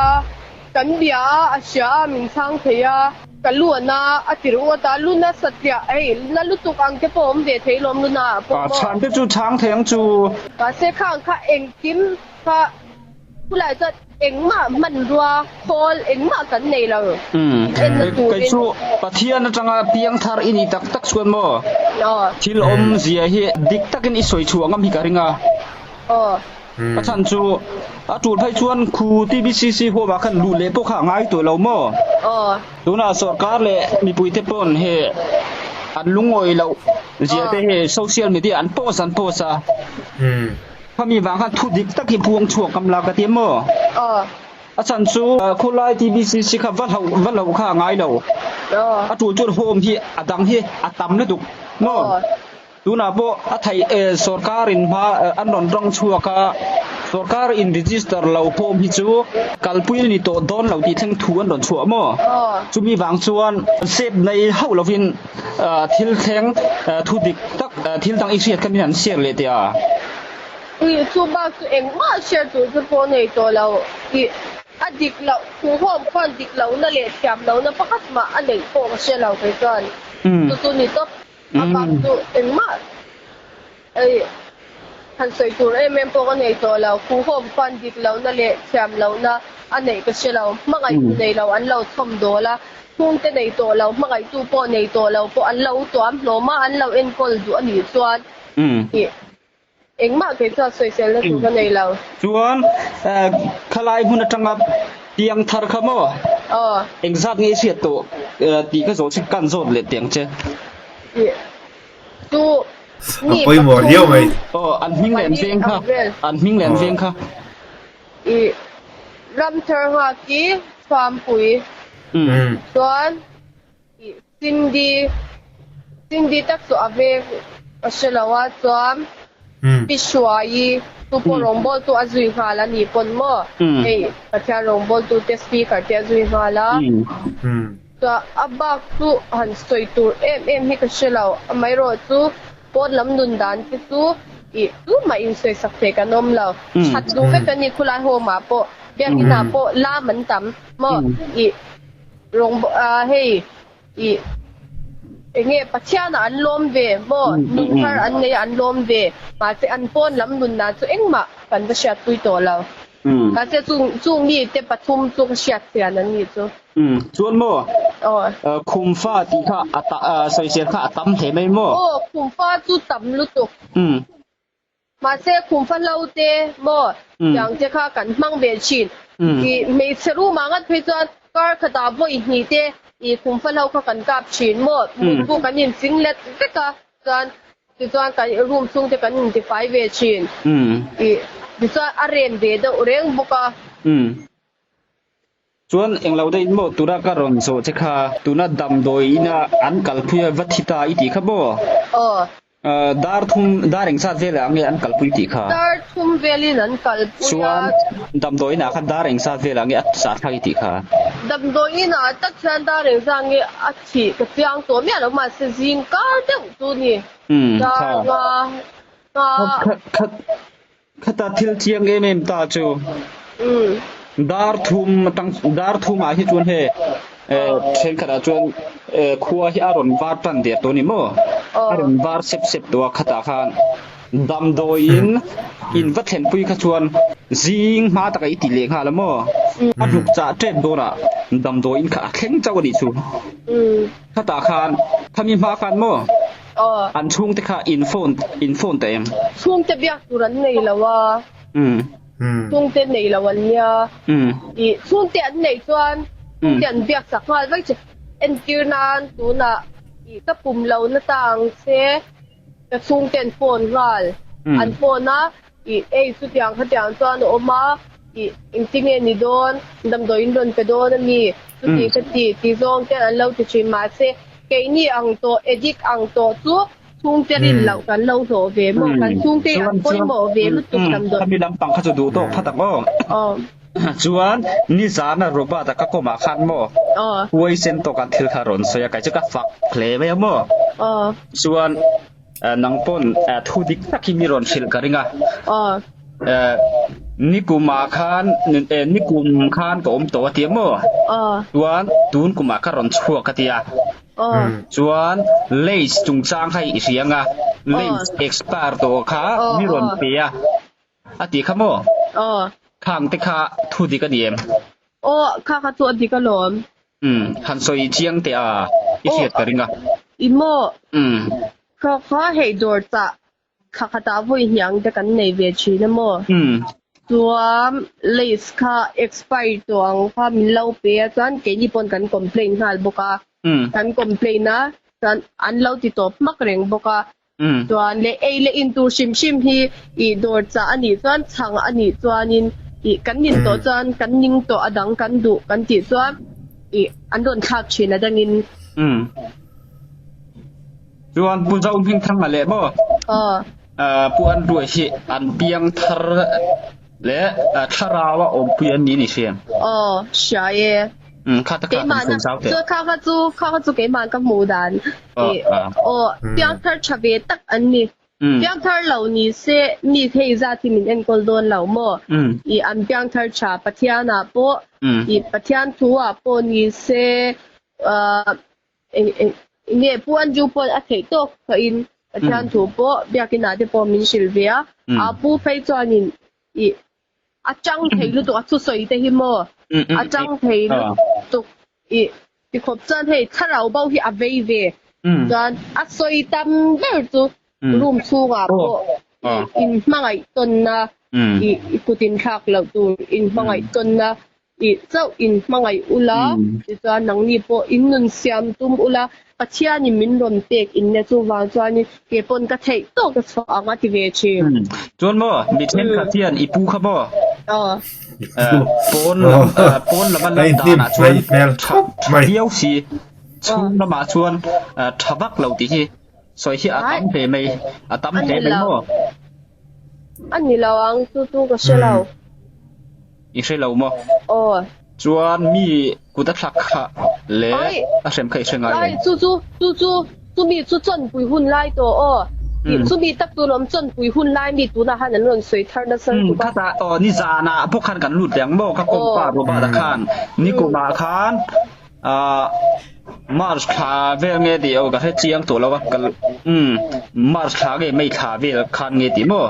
kan bia a, a hria a, min chhang thei a, ka lu a na a ti ringawt a, lu na satliah hei na lutuk ang te pawh a awm ve thei lawm lu na ah pawh maw. Chhan te chu chhang thei ang chu. Mahse, khang kha engkim kha Khulai chuan engmah hmanrua, khawl engmah kan nei lo. Enna turin. Kei chu Pathian atanga piang thar i nih tak tak chuan maw? Thil awmzia hi dik takin i sawi chhuah ngam hi ka ring a. A chhan chu a tul phei chuan khu TBCC huamah khan luh leh pawh kha a ngai tawh lo maw? Tunah sorkar leh mipuite pawn he an lungawi loh zia te hi social media an post an post a. Khami vang khan thu dik tak hi puang chhuak kam la ka ti maw? Aw. A chhan chu khulai TBCC kha va hloh va hloh kha a ngai lo. Aw. A tul chuan home hi a dang hi a tam lutuk maw? Aw. Tunah pawh a theih e sorkar in hma an rawn rawng chhuak a, sorkar in register lo home hi chu kalpui a ni tawh dawn lo tih thleng thu an rawn chhuah maw? Aw. Chumi vang chuan sep nei hauh lovin Thil thleng thu dik tak thil dang i hriat kha min han share leh teh a. Ih, chu bak chu engmah share tur chu pawh nei tawh lo. Ih, a dik loh, khuhawm khuan dik lohna leh thiam lohna pakhat mah a neih pawh ka hre lo kei chuan. Chu chu ni tawp. A bak chu engmah Ei, han sawi tur em em pawh ka nei tawh lo. Khuhawm khuan dik lohna leh thiam lohna a neih ka hre lo. Hmangaihtu nei lo an lo chhawm dawl a, chhungte nei tawh lo, hmangaihtu pawh nei tawh lo pawh an lo tuam hlawm a, an lo enkawl duh a nih chuan ih engmah kei chuan sawiselna tur ka nei lo. Chuan khalai hmun atanga piang thar kha maw? Aw. Engzat nge i hriat tawh tih ka zawh che kan zawt leh teh ang che. Ih. Chu A pawimawh riau mai. Aw, an hming leh an veng kha, an hming leh an veng kha. I Ramthar Nghaki Thuampui chuan i Cindy, Cindy tak chu a veng a hre lo a, chuan Pi Hruaii chu pawh rawngbawltu a zui nghal a ni pawn maw? Hei Pathian rawngbawltu te speaker te a zui nghal a. Chuan a bak chu han sawi tur em em hi ka hre lo, amaherawh chu pawn lam nun dan te chu ih tumah insawisak thei kan awm lo. That duh vek an ni khulai home ah pawh, biakinn ah pawh lam an tam maw ih rawng hei ih eng nge Pathian ah an lawm ve maw nun thar an nei a an lawm ve mahse an pawn lam nun dan chu engmah kan va hriatpui tawh lo. Mahse chung chung mi te pathum chu ka hriat chian an nih chu. Umm chuan maw? Khumfa tih kha a sawisel kha a tam hle mai maw? Aw, khumfa chu tam lutuk. Mahse, khumfa hlo te maw tiang te kha kan hmang ve thin. Ih hmeichhe room ah ngat phei chuan kar khatah vawi hnih te ih khumfa hlo kha kan kap thin maw. Mutbu kan inching let vek a chuan tichuan kan room chhung te kan intifai ve thin. Ih tichuan a rem ve deuh reng bawk a. Chuan englo daih maw tura ka rawn zawh che kha tuna damdawi ina an kalpui a va thi ta i tih kha maw? Aw. Dar thum dar engzat velah nge an kalpui tih kha? Dar thum velin an kalpui a. Chuan damdawi inah khan dar engzat velah nge a chah thlak i tih kha? Damdawi inah tak hian dar engzat nge a thih ka chiang tawh miah lo mahse zing kar deuh chu ni. Dar nga nga. Kha Khata thil chiang em em ta chu dar thum atang dar thumah hi chuan hei thenkhatah chuan khua hi a rawn var tan der tawh a ni maw? A rawn var sep sep tawh a khatah khan damdawiin in va thlenpui kha chuan zing hma takah i ti leh nghal a maw? A hnuk chah tep dawnah damdawiin kha a thleng chauh a nih chu. Khatah khan khami hma khan maw? Aw. An chhungte kha in phone in phone ta em? Chhungte biak tur an nei lo a. Umm. Chhungte nei lo an nia. Umm. Ih chhungte an neih chuan chhungte an biak chak nghal vaih che. Entir nan tunah ih ka pum lo na ta ang che ka chhungte an phone nghal. An phone a Ih, ei chutiang khatiang chuan a awm a, ih, engtinge ni dawn, damdawiin rawn pe dawn a mi, chuti ka ti, ti zawng te an lo ti thin. Mahse, keini ang tawh, addict ang tawh chu chhungte rin loh kan lo hlawh ve maw, kan chhungte hi an pawimawh ve lutuk damdawi. Khami lampang kha chu duh tawk phat ang aw. Chuan nizana Robert-a ka kawmah khan maw huaisen tawka thil kha rawn sawi a, kei chu ka fak hle mai a maw. Chuan Nang pawn thu dik tak hi mi rawn hrilh ka ring a. Nikumah khan nikum khan ka awm tawh a tia maw? Chuan tun kumah ka rawn chhuak a tia. Chuan lace chungchang kha i hria ang a, lace expire tawh kha mi rawn pe a, a ti kha maw? Khang te kha thu dik a ni em? Aw, kha kha chu a dik alawm. Umm, han sawi chiang teh a, i hriat ka ring a. I maw? Umm. Kha kha hei dawr chah thla khatah vawi hniang te kan nei ve thin a maw? Umm. Chuan lace kha expire tawh ang kha min lo pe a, chuan keini pawn kan complain nghal bawk a. Umm. Kan complain a, chuan an lo ti tawp hmak reng bawk a. Chuan leh ei leh in tur hrim hrim hi ih dawr chah a nih chuan chhang a nih chuanin ih kan nin tawh chuan kan ning tawh a dang kan duh kan tih chuan ih an rawn thlak thin a dangin. Umm. Chuan Pu Zo Hmingthanga leh maw Pu Andrew hi an piang thar leh thlarau a awmpui an ni ni hriam. Aw, hria e. Umm kha ta kha kan sawi zau teh. Keimahna kha kha chu kha kha chu keimah ka hmuh dan. Aw piangthar tha ve tak an ni. Piangthar lo ni se mi hei zat hi min enkawl dawn lo maw? Ih an piangthar tha Pathian ah pawh ih Pathian thu ah pawh ni se ah eng eng nge Pu Andrew pawh a theih tawk tawhin Pathian thu pawh biakin ah te pawh min hrilh ve a. A pu phei chuanin ih A chang thei lutuk a thusawi te hi maw a chang thei lutuk i tikhawp chuan hei thlarau bo hi a vei ve chuan a sawi tam ber chu room chhungah pawh in hmangaih tawnna i kut in thlak loh tur in hmangaih tawnna i chauh in hmangaih ula tichuan nangni pawh in nun siam tum ula Pathianin min rawn pek in nia chuvang chuanin kei pawn ka theih tawk ka chhuah ang a ti ve thin. Chuan maw mi thenkhat hian i pu kha maw pawn lam pawn lama lan danah chuan tha tha viau si chhung lamah chuan tha vak lo tih hi sawi hi a tam hle mai a tam hle mai maw. A ni lo ang chu chu ka hre lo. I hre lo maw? Aw. Chuan mi kut a thlak kha leh a hrem kha i hre ngai em? Ai, chu chu, chu chu, chumi chu chawnpui hun lai tawh aw. Tih chumi tak chu lawm chawnpui hun lai mi tunah khan an rawn sawi thar nasa lutuk a. Khatah aw nizanah pawh khan kan lut leh ang maw? Ka kawngpa Robert-a khan nikumah khan ah March thla vel nge tih aw ka hre chiang tawh lo a, ka umm March thla nge May thla vel khan nge tih maw?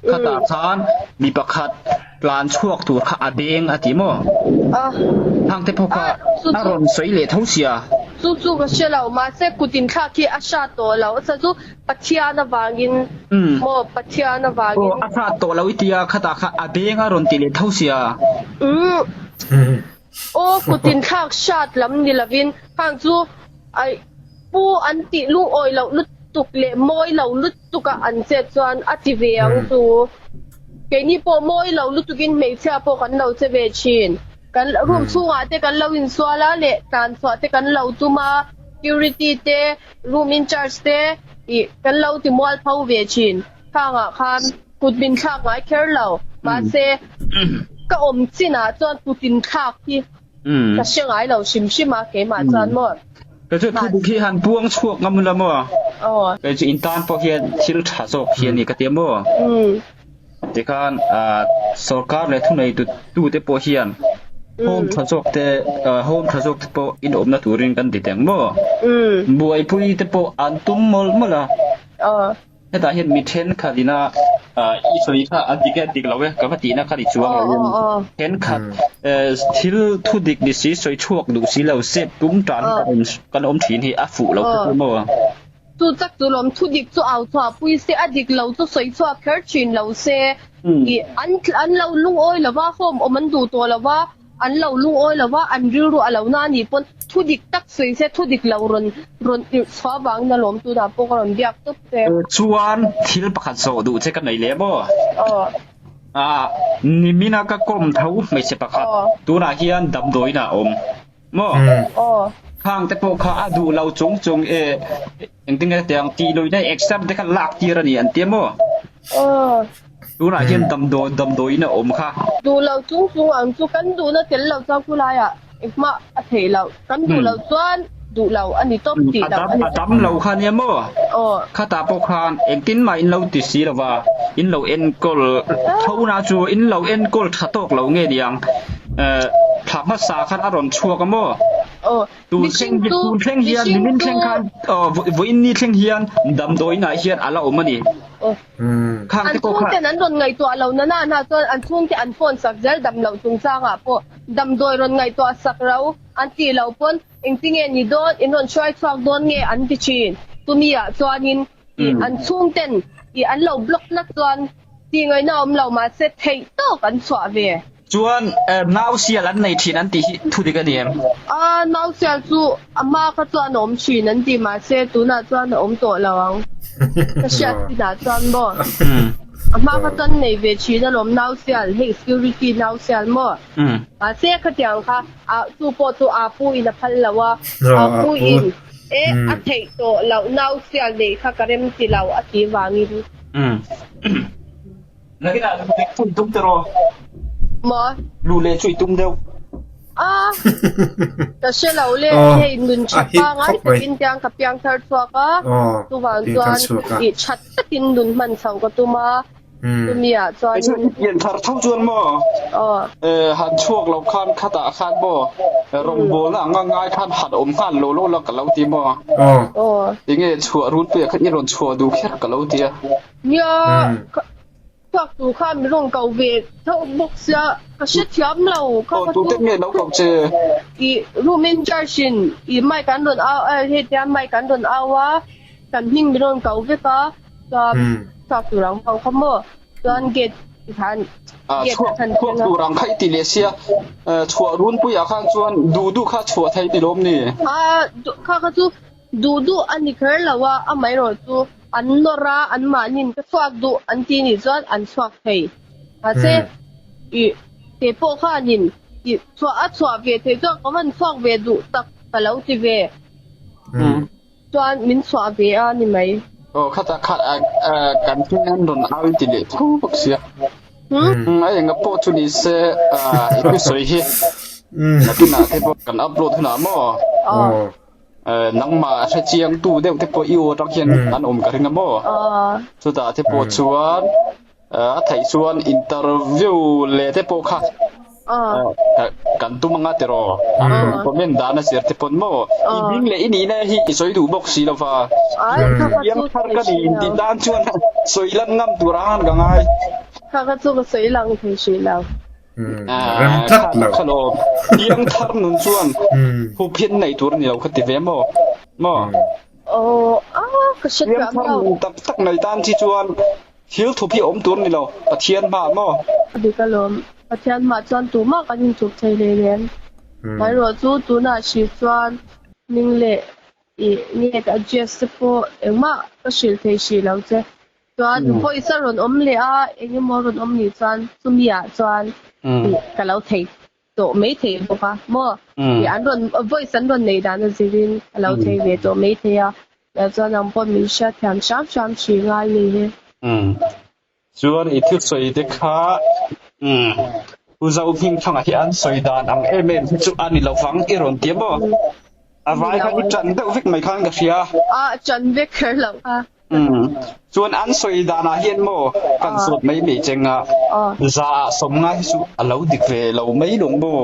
Khatah khan mi pakhat Tlan chhuak tur kha a beng a ti maw? A. Thangte pawh kha a rawn sawi leh tho sia. Chu chu ka hre lo, mahse kut inthlak hi a hrat tawh lo, a chhan chu Pathian avangin maw, Pathian avangin. Aw, a hrat tawh lo i tia, khatah kha a beng a rawn ti leh tho sia. Umm, aw kut inthlak hrat lam ni lovin khang chu ai pu an tih lungawi loh lutuk leh mawi lo lutuk a an chet chuan a ti ve ang chu. Keini pawh mawi lo lutukin hmeichhia pawh kan lo che ve thin. Kan room chhungah te kan lo insual a leh tlan chhuah te kan lo tum a, security te, room in charge te ih kan lo ti mual pho ve thin. Khangah khan kut min thlak ngai kher lo. Mahse, ka awm chinah chuan kut inthlak hi ka hre ngai lo hrim hrim a keimah chuan maw. Kei chu thu dik hi han puang chhuak ngam ula maw? Kei chu in tan pawh hian thil tha zawk hi a ni ka ti a maw? Tikhan sorkar leh thunei tute pawh hian home tha zawk te home tha zawk te pawh in awmna turin kan ti teng maw? Buaipui te pawh an tum mawlh mawlh a. Hetah hian mi thenkhat ina i sawi kha a dik e a dik lo e ka va tihna kha ni chuang lo in thenkhat thil thu dik ni si sawi chhuak duh si lo sep tum tan kan awm thin hi a fuh lo khawp maw? Chu tak chu lawm thu dik chu au chhuah pui se a dik lo chu sawi chhuak kher thin lo se ih an an lo lungawi lo va home awm an duh tawh lo va an lo lungawi lo va an rilru a lo na a nih pawn thu dik tak sawi se thu dik lo rawn rawn irh chhuah avangin a lawm tunah pawh ka rawn biak tawp che. Chuan thil pakhat zawh duh che ka nei leh maw? Aw. Ah nimina ka kawm tho hmeichhe pakhat tunah hian damdawiin ah a awm. Maw? Aw. Khang te pawh kha a duh lo chung chung e engtin nge tiang tih luihna exam te kha lak tir a ni an tia maw? Aw. Tunah hian damdawi damdawiin a awm kha. Duh lo chung chung ang chu kan duhna tel lo chuan khulaiah engmah a theih loh. Kan duh loh chuan duh lo a ni tawp tih loh a ni. A dam lo kha nia maw? Aw. Khatah pawh khan engtin mah in lo ti si lo va, in lo enkawl tho na chu in lo enkawl tha tawk lo nge niang. Thla hmasa khan a rawn chhuak a maw? Aw. Tun thleng hi tun thleng hian nimin thleng khan aw vawiin ni thleng hian damdawiinah hian a la awm a ni. Aw. Khang An te pawh kha. chhungten an rawn ngaihtuah lo na na na chuan an chhungte an phone sak zel dam loh chungchangah pawh damdawi rawn ngaihtuah sak ro an tih loh pawn engtinge ni dawn in rawn hruai chhuak dawn nge an ti thin. Chumi ah chuanin ih an chhungten ih an lo block tlat chuan tih ngaihna awm lo mahse theih tawk an chhuah ve. Chuan nau sial an nei thin an tih hi thu dik a ni em? A, nau sial chu a hma kha chuan a awm thin an ti mahse tunah chuan a awm tawh lo ang. Ka hriat chinah chuan maw? A hma kha chuan nei ve thin alawm nau sial, hei security nau sial maw? Mahse khatiang kha a chu pawh chu a pu in a phal lo a, a pu in e a theih tawh loh nau sial neih kha ka rem ti lo a ti vangin. Nakinah lu leh chu i tum tiraw? Maw? Lu leh chu i tum deuh. A, ka hre lo le, hei nun tha pangai takin tiang ka piang thar chhuak a, chuvang chuan ih that takin nun hman chho ka tum a, chumi ah chuanin. Pian thar tho chuan maw? Aw. Han chhuak lo khan khatah khan maw rawngbawlna anga ngai khan han awm nghal lo lo la ka lo ti maw? Aw. Enge chhuah runpuiah khan i rawn chhuah duh kher ka lo ti a. Nia, chhuak tur kha min rawn ko ve theuh bawk sia, ka hrethiam lo. Kha ka chu. Tute nge lo ko che? I room in charge in i mic an rawn au a, hetia mic an rawn au a, kan hming min rawn ko vek a, chuan chhuak tur ang ho kha maw, chuan gate khan gate a khan chhuak tur ang kha i ti leh sia, chhuah runpuiah khan chuan duh duh kha chhuah thei ti lawm ni? A, kha kha chu Duh duh a ni kher lo a, amaherawhchu an nawr a, anmahniin ka chhuak duh an ti nih chuan an chhuak thei. Mahse, ih, kei pawh khanin ih chhuah a chhuah ve theih chuan ka van chhuak ve duh tak ka lo ti ve. Chuan min chhuah ve a ni mai. Aw, khatah khat kan hming an rawn au in ti leh tho bawk sia. A enga pawh chu ni se i thusawi hi nakinah te pawh kan upload hunah maw? Nangmah hre chiang tu deuh te pawh i aw atang hian an awm ka ring a maw? Chutah te pawh chuan a theih chuan interview leh te pawh kha kan tum anga tiraw? An rawn comment dan a zir te pawn maw? I hming leh i nihna hi i sawi duh bawk si lova. Piang thar ka ni intih tan chuan sawi lan ngam tur ang ka ngai. Kha kha chu ka sawi lang thei hrih lo. Rem tlat lo. Kha lo piang thar nun chuan hup hian nei tur a ni lo kha ti ve maw? Maw? Aw, a ka hre thiam lo. Piang thar nun tak tak nei tan chi chuan thil thup hi a awm tur a ni lo, Pathian hmaah maw? A dik alawm, Pathian hmaah chuan tumah kan inthup thei hleinem. Hmairawh chu tunah hrih chuan hming leh ih nge ka address te pawh engmah ka hrilh thei hrih lo che. Chuan voice a rawn awm leh a, eng emaw a rawn awm nih chuan chumi ah chuan ka lo thei tawh mai thei bawk a maw? Ih an rawn voice an rawn nei dan a zirin ka lo thei ve tawh mai thei a, chuan ang pawh min hriatthiam hram hram hrih ngai ni hi. Chuan i thil sawi te kha Pu Zohmingthanga hi an sawi dan ang em em hi chu a ni lo vang i rawn ti a maw? A vai kha i ṭan deuh vek mai khan ka hria. A ṭan vek kher loh kha. Chuan an sawi danah hian maw kan zawt mai mai cheng a, za ah sawmnga hi chu a lo dik ve lo mai lawng maw?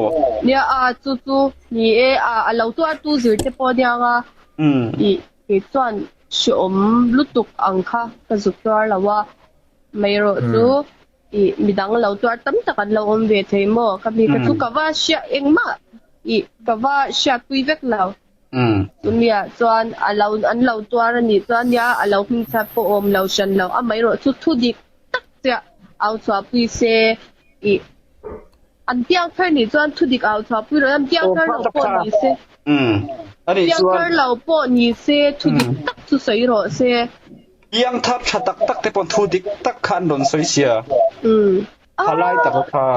Nia a, chu chu ni e, a lo tuartu zir te pawh aniang a, ih kei chuan hreawm lutuk ang kha ka zuk tuar lo a, mai erawh chu ih midang lo tuar tam tak an lo awm ve thei maw? Ka mi kha chu ka va hria engmah ih ka va hriatpui vek lo. Chumi-ah chuan a lo an lo tuar a nih chuan nia a lo hmingchhiat pawh awm lo hran lo amaherawh chu thu dik tak chiah au chhuahpui se ih an piang thar nih chuan thu dik au chhuahpui rawh an piang thar lo pawh ni se piang thar lo pawh ni se thu dik tak chu sawi rawh se. Piang thar tha tak tak te pawh thu dik tak kha an rawn sawi sia. Thalai tak kha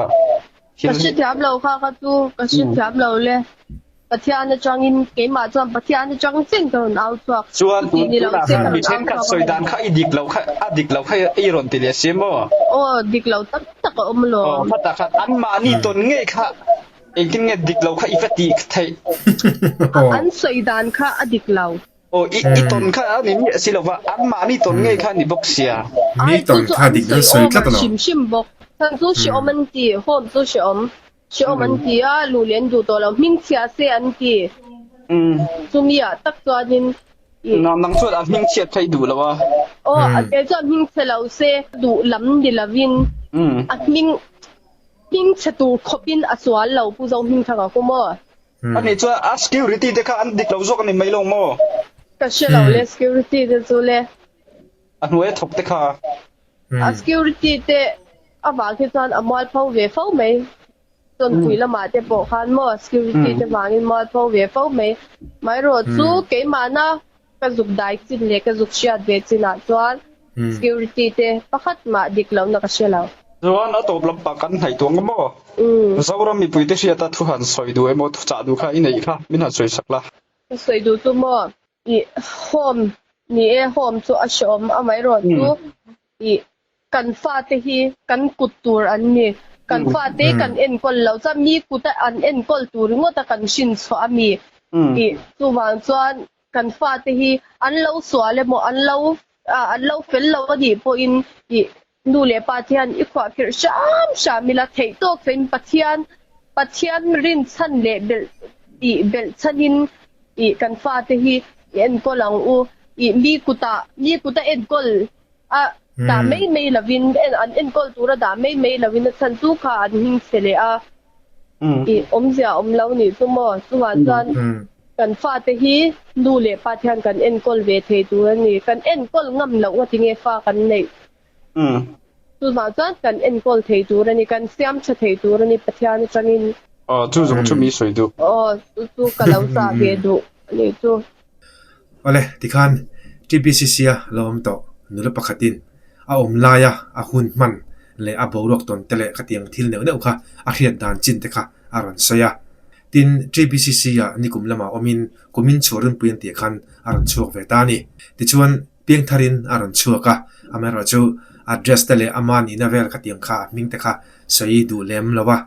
Ka hrethiam lo kha kha chu ka hrethiam lo le. Pathian atangin keimah chuan Pathian atang chen ka rawn au chhuak. Chuan tun tunah khan mi thenkhat sawi dan kha i dik lo kha a dik lo kha i rawn ti leh si maw? Aw dik lo tak tak a awm lo. Aw khatah khan anmahni tawn ngei kha engtin nge dik lo kha i va tih theih? An sawi dan kha a dik lo. Aw i i tawn kha a ni miah si lo va, anmahni tawn ngei kha a ni bawk sia. Mi tawn kha dik lo sawi tlat a lo. Hrim hrim bawk. Chhan chu hrehawm an ti, home chu hrehawm. Hrehawm an ti a, luh leh an duh tawh lo. Hmingchhia se an ti. Chumi ah tak chuanin i. Nang chuan a hmingchhiat kha i duh lo a. Aw, kei chuan hmingchhe lo se duh lam ni lovin a hming hmingchhe tur khawpin a sual lo Pu Zohmingthanga khu maw? Ani chuan a security te kha an dik lo zawk a ni mai lo maw? Ka hre lo le security te chu le. A hnuai a thawk te kha. A security te avang khi chuan a mualpho ve fo mai. Chawnpui lamah te pawh khan maw security te vangin mualpho ve fo mai. Amaherawh chu keimahna ka zuk dai chin leh ka zuk hriat ve chinah chuan security te pakhat mah dik lohna ka hre lo. Chuan a tawp lampang kan hnaih tuang a maw? Zoram mipuite hriata thu han sawi duh emaw thu chah duh kha i neih kha min han sawi sak la. Ka sawi duh chu maw? Ih home ni e home chu a hreawm amaherawh chu ih kan fate hi kan kut tur an ni. Kan fate kan enkawl loh chuan mi kuta an enkawl tur ringawta kan hrin chhuah a mi tih chuvang chuan kan fate hi an lo sual emaw an lo an lo fel lo a nih pawhin ih nu leh pa te hian i khuahkhirh hram hram ila theih tawk fein Pathian Pathian rinchhan leh belh ih belh chhanin ih kan fate hi i enkawl ang u ih mi kutah mi kuta enkawl a dah mai mai lovin an enkawl tura dah mai mai lovin a chhan chu kha an hming chhe leh a ih awmzia a awm lo nih chu maw chuvang chuan kan fate hi nu leh pa te hian kan enkawl ve thei tur a ni kan enkawl ngam loh nga tinge fa kan neih chuvang chuan kan enkawl thei tur a ni kan siam tha thei tur a ni Pathian atangin. Aw chu zawng chu mi sawi duh. Aw chu chu ka lo chah ve duh a nih chu. Awle, tikhan TBCC a lo awm tawh nula pakhatin a awm laia a hun hman leh a boruak tawn te leh khatiang thil neuh neuh kha a hriat dan chin te kha a rawn sawi a. Tin, TBCC ah nikum lamah awmin kumin chhuah rinpui an tih khan a rawn chhuak ve ta a ni. Tichuan, piangtharin a rawn chhuak a, amaherawhchu address te leh ama nihna vel khatiang kha a hming te kha sawi duh lem lo a.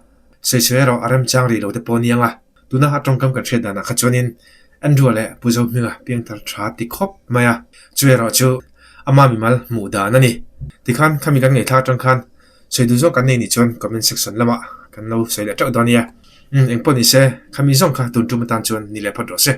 Sawisawi erawh a remchang rih lo te pawh a ni ang a. Tuna a tawngkam kan hriat danah kha chuanin Andrew-a leh Pu Zohminga piangthar tha ti khawp mai a, chu erawh chu ama mimal hmuh dan a ni. Tikhan khami kan ngaihthlak atang khan sawi duh zawk kan nei nih chuan comment section lamah kan lo sawi leh teuh dawn nia. Umm engpawh ni se, khami zawng kha tun tum atan chuan ni leh phawt rawh se.